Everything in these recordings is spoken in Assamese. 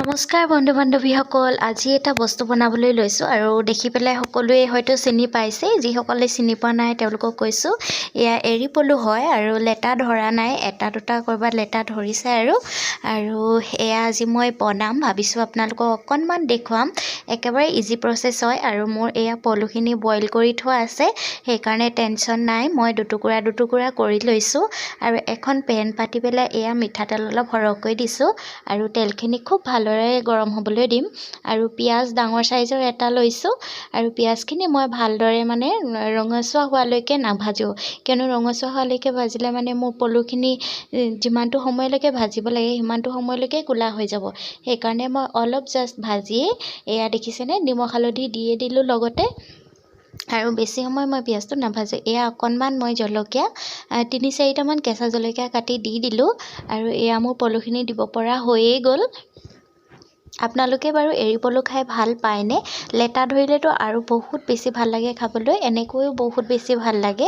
নমস্কাৰ বন্ধু বান্ধৱীসকল, আজি এটা বস্তু বনাবলৈ লৈছোঁ আৰু দেখি পেলাই সকলোৱে হয়তো চিনি পাইছে। যিসকলে চিনি পোৱা নাই, তেওঁলোকক কৈছোঁ, এয়া এৰী পলু হয় আৰু লেটা ধৰা নাই, এটা দুটা ক'ৰবাত লেটা ধৰিছে। আৰু আৰু এয়া আজি মই বনাম ভাবিছোঁ, আপোনালোকক অকণমান দেখুৱাম। একেবাৰে ইজি প্ৰচেছ হয়। আৰু মোৰ এয়া পলুখিনি বইল কৰি থোৱা আছে, সেইকাৰণে টেনশ্যন নাই। মই দুটুকুৰা দুটুকুৰা কৰি লৈছোঁ আৰু এখন পেন পাতি পেলাই এয়া মিঠাতেল অলপ সৰহকৈ দিছোঁ আৰু তেলখিনি খুব ভালদৰে গৰম হ'বলৈ দিম। আৰু পিঁয়াজ ডাঙৰ চাইজৰ এটা লৈছোঁ আৰু পিঁয়াজখিনি মই ভালদৰে মানে ৰঙচুৱা হোৱালৈকে নাভাজোঁ, কিয়নো ৰঙচুৱা হোৱালৈকে ভাজিলে মানে মোৰ পলুখিনি যিমানটো সময়লৈকে ভাজিব লাগে, সিমানটো সময়লৈকে ক'লা হৈ যাব। সেইকাৰণে মই অলপ জাষ্ট ভাজিয়েই, এয়া দেখিছেনে, নিমখ হালধি দিয়ে দিলোঁ লগতে আৰু বেছি সময় মই পিঁয়াজটো নাভাজোঁ। এয়া অকণমান মই জলকীয়া, তিনি চাৰিটামান কেঁচা জলকীয়া কাটি দি দিলোঁ আৰু এয়া মোৰ পলুখিনি দিব পৰা হৈয়ে গ'ল। আপোনালোকে বাৰু এৰী পলু খাই ভাল পায়নে? লেটা ধৰিলেতো আৰু বহুত বেছি ভাল লাগে খাবলৈ, এনেকৈও বহুত বেছি ভাল লাগে।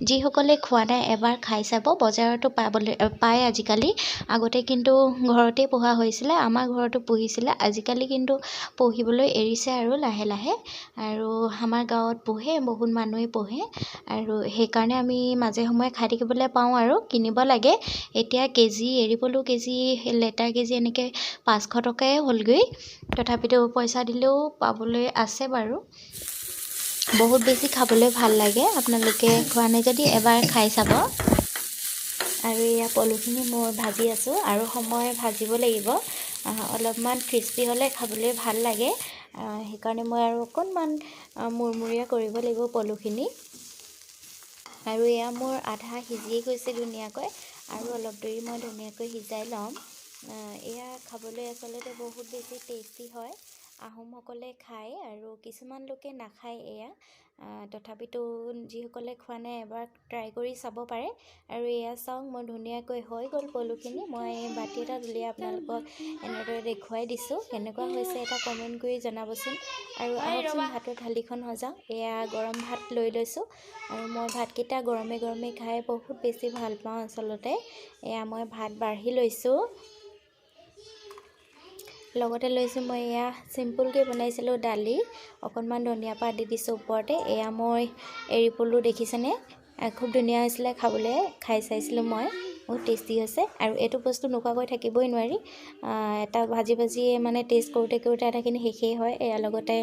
যিসকলে খোৱা নাই, এবাৰ খাই চাব। বজাৰতো পাবলৈ পায় আজিকালি। আগতে কিন্তু ঘৰতেই পোহা হৈছিলে, আমাৰ ঘৰতো পুহিছিলে। আজিকালি কিন্তু পুহিবলৈ এৰিছে আৰু লাহে লাহে। আৰু আমাৰ গাঁৱত পোহে, বহুত মানুহেই পোহে আৰু সেইকাৰণে আমি মাজে সময়ে খাই থাকিবলৈ পাওঁ আৰু কিনিব লাগে। এতিয়া কেজি এৰী পলু কেজি, লেটা কেজি এনেকৈ 500 টকাই হ'লগৈ। তথাপিতো পইচা দিলেও পাবলৈ আছে বাৰু। বহুত বেছি খাবলৈ ভাল লাগে। আপোনালোকে খোৱা নাই যদি এবাৰ খাই চাব। আৰু এয়া পলুখিনি মই ভাজি আছোঁ আৰু সময় ভাজিব লাগিব। অলপমান ক্ৰিস্পি হ'লে খাবলৈ ভাল লাগে। সেইকাৰণে মই আৰু অকণমান মুৰমুৰীয়া কৰিব লাগিব পলুখিনি। আৰু এয়া মোৰ আধা সিজিয়ে গৈছে ধুনীয়াকৈ আৰু অলপ দেৰি মই ধুনীয়াকৈ সিজাই ল'ম। এয়া খাবলৈ আচলতে বহুত বেছি টেষ্টি হয়। আহোমসকলে খায় আৰু কিছুমান লোকে নাখায় এয়া। তথাপিতো যিসকলে খোৱা নাই, এবাৰ ট্ৰাই কৰি চাব পাৰে। আৰু এয়া চাওক, মই ধুনীয়াকৈ হৈ গ'ল পলুখিনি। মই বাতি এটাত উলিয়াই আপোনালোকক এনেদৰে দেখুৱাই দিছোঁ। কেনেকুৱা হৈছে এটা কমেণ্ট কৰি জনাবচোন। আৰু আহকচোন, ভাতৰ থালিখন সজাওঁ। এয়া গৰম ভাত লৈ লৈছোঁ আৰু মই ভাতকেইটা গৰমে গৰমে খাই বহুত বেছি ভাল পাওঁ আচলতে। এয়া মই ভাত বাঢ়ি লৈছোঁ, লগতে লৈছোঁ মই এয়া চিম্পুলকৈ বনাইছিলোঁ দালি, অকণমান ধনিয়া পাত দি দিছোঁ ওপৰতে। এয়া মই এৰী পলু, দেখিছেনে? খুব ধুনীয়া হৈছিলে খাবলৈ। খাই চাইছিলোঁ মই, বহুত টেষ্টি হৈছে। আৰু এইটো বস্তু নোখোৱাকৈ থাকিবই নোৱাৰি। এটা ভাজি ভাজিয়ে মানে টেষ্ট কৰোঁতে কৰোঁতে আধাখিনি শেষেই হয়। এয়া লগতে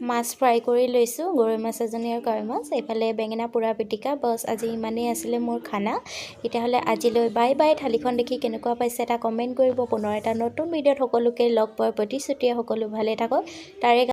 মাছ ফ্ৰাই কৰি লৈছোঁ, গৰৈ মাছ এজনী আৰু কাৱৈ মাছ। এইফালে বেঙেনা পোৰা পিটিকা। বছ, আজি ইমানেই আছিলে মোৰ খানা। তেতিয়াহ'লে আজিলৈ বাই বাই। থালিখন দেখি কেনেকুৱা পাইছে এটা কমেণ্ট কৰিব। পুনৰ এটা নতুন ভিডিঅ'ত সকলোকে লগ পোৱাৰ প্ৰতিশ্ৰুতিৰে সকলো ভালে থাকক তাৰে